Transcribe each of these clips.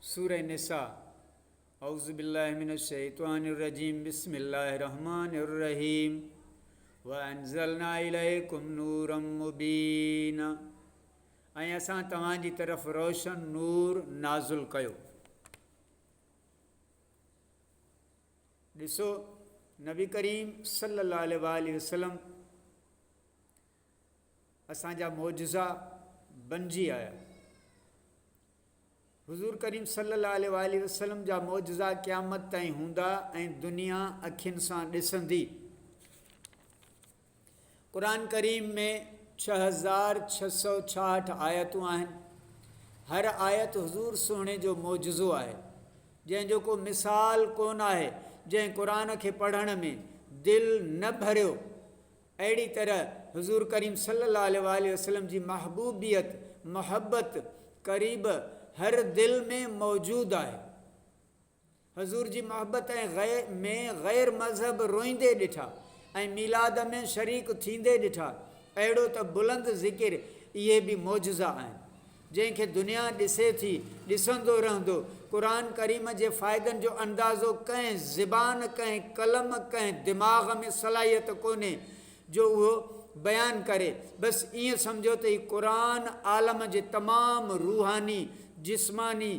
سوره نساء، اعوذ بالله من الشيطان الرجيم بسم الله الرحمن الرحيم وانزلنا اليڪم نورا مبينا ۽ اسان توهان جي طرف روشن نور نازل ڪيو. ڏسو نبي ڪريم صلي الله عليه واٰله وسلم اسان جا معجزا بنجي آيا. حضور ڪريم صلي الله عليه واٰله وسلم جا معجزا قيامت تائين هوندا ۽ دنيا اکين سان ڏسندي. قرآن ڪريم ۾ 6666 آيتون آهن. هر آيت حضور سهڻي جو معجزو آهي. جنهن جو ڪو مثال ڪونه آهي. جنهن قرآن کي پڙهڻ ۾ دل نه ڀريو اهڙي طرح حضور ڪريم صلي الله عليه واٰله وسلم جي محبوبيت، محبت، قريب هر دل ۾ موجود آهي. حضور جي محبت ۽ ۾ غير مذهب روئيندي ڏٺا ۽ ميلاد ۾ شريڪ ٿيندي ڏٺا. اهڙو ته بلند ذڪر اهي به معجزا آهن. جنهن کي دنيا ڏسي ٿي، ڏسندو رهندو. قرآن ڪريم جي فائدن جو اندازو ڪنهن زبان، ڪنهن قلم، ڪنهن دماغ ۾ صلاحيت ڪونهي جو اهو بيان ڪري. بس ائين سمجهو ته هي قرآن عالم جي تمام روحاني، جسماني،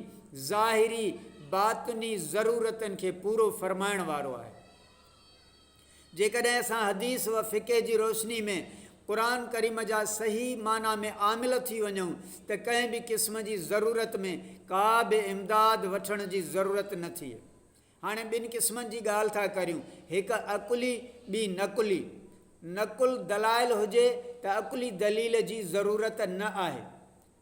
ظاهري، باطني ضرورتن کي پورو فرمائڻ وارو آهي. جيڪڏهن اسان حديث و فقه جي روشني ۾ قرآن ڪريم جا صحيح معنيٰ ۾ عامل ٿي وڃون ته ڪنهن به قسم جي ضرورت ۾ ڪا به امداد وٺڻ جي ضرورت نه ٿئي. هاڻي ٻن قسمن جي ڳالهه ٿا ڪريون، هڪ عقلي ٻي نقلي. نقل دلائل هجي ته عقلي دليل جي ضرورت نه آهي.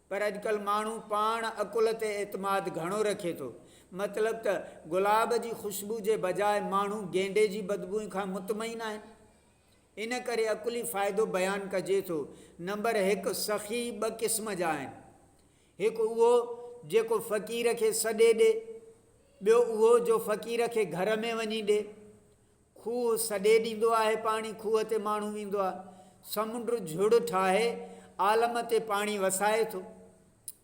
پر اڄڪلهه ماڻهو پاڻ عقل تي اعتماد گهڻو رکي ٿو. مطلب ته گلاب جي خوشبو جي بجاء ماڻهو گينڊي جي بدبوء کان مطمئن آهن. ان ڪري عقلي فائدو بيان ڪجي ٿو. نمبر هڪ، سخي ٻه قسم جا آهن. هڪ اهو جيڪو فقير کي سڏي ڏي. ٻيو اهو جو فقير کي گهر ۾ وڃي ڏي. کوهه سڏي ڏيندو آهي پاڻي کوهه تي ماڻهو ويندو آهي. سمنڊ جهڙ ٺاهي عالم تي پاڻي وسائي ٿو.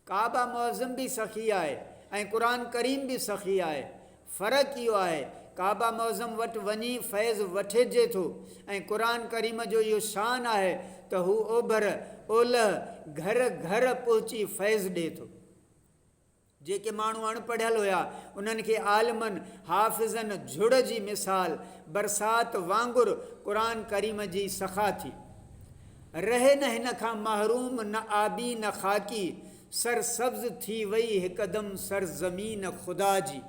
ڪعبه معظم به سخي آهي ۽ قرآن ڪريم به سخي آهي. فرق اهو آهي ڪعبه معظم وٽ وڃي فيض وٺجي ٿو ۽ قرآن ڪريم جو اهو شان آهي ته هو اوڀر، اولهه، گهر گهر پهچي فيض ڏي ٿو. جيڪي ماڻهو اڻ پڙهيل هيا، انهن کي عالمن، حافظن جھڙ جي مثال، برسات وانگر قرآن ڪريم جي سخا ٿي. رهي نه هن کان محروم نه آبي نه خاڪي، سر سبز ٿي وئي هڪدم سرزمين خدا جي.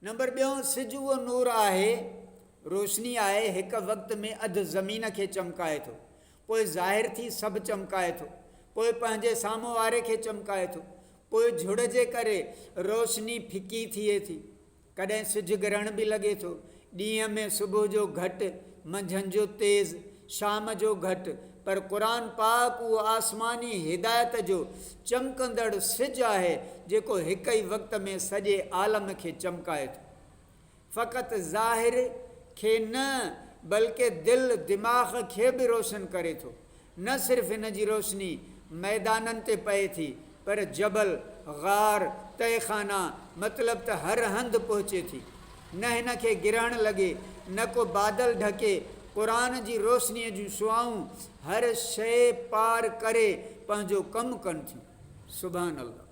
نمبر ٻيون، سج اهو نور آهي، روشني آهي، هڪ وقت ۾ اڌ زمين کي چمڪائي ٿو، پوء ظاهر ٿي سڀ چمڪائي ٿو، پوء پنهنجي سامهون واري کي چمڪائي ٿو، پوء جھڙ جي ڪري روشني ڦڪي ٿئي ٿي، ڪڏهن سج گرهڻ به لڳي ٿو، ڏينهن ۾ صبح جو گهٽ، منجهند جو تيز، شام جو گهٽ، پر قرآن پاڪ اهو آسماني هدايت جو چمڪندڙ سج آهي جيڪو هڪ ئي وقت ۾ سڄي عالم کي چمڪائي ٿو. فقط ظاهر کي نه بلڪه دل دماغ کي به روشن ڪري ٿو. نه صرف هن جي روشني ميدانن تي پئي ٿي پر جبل، غار، تهه خانا مطلب ته هر هنڌ پهچي ٿي. نه هن کي گرهڻ لڳي، نه ڪو بادل ڍڪي، قرآن جي روشنيء جون شعاعون هر شيء پار ڪري پنهنجو ڪم ڪن ٿيون. سبحان الله.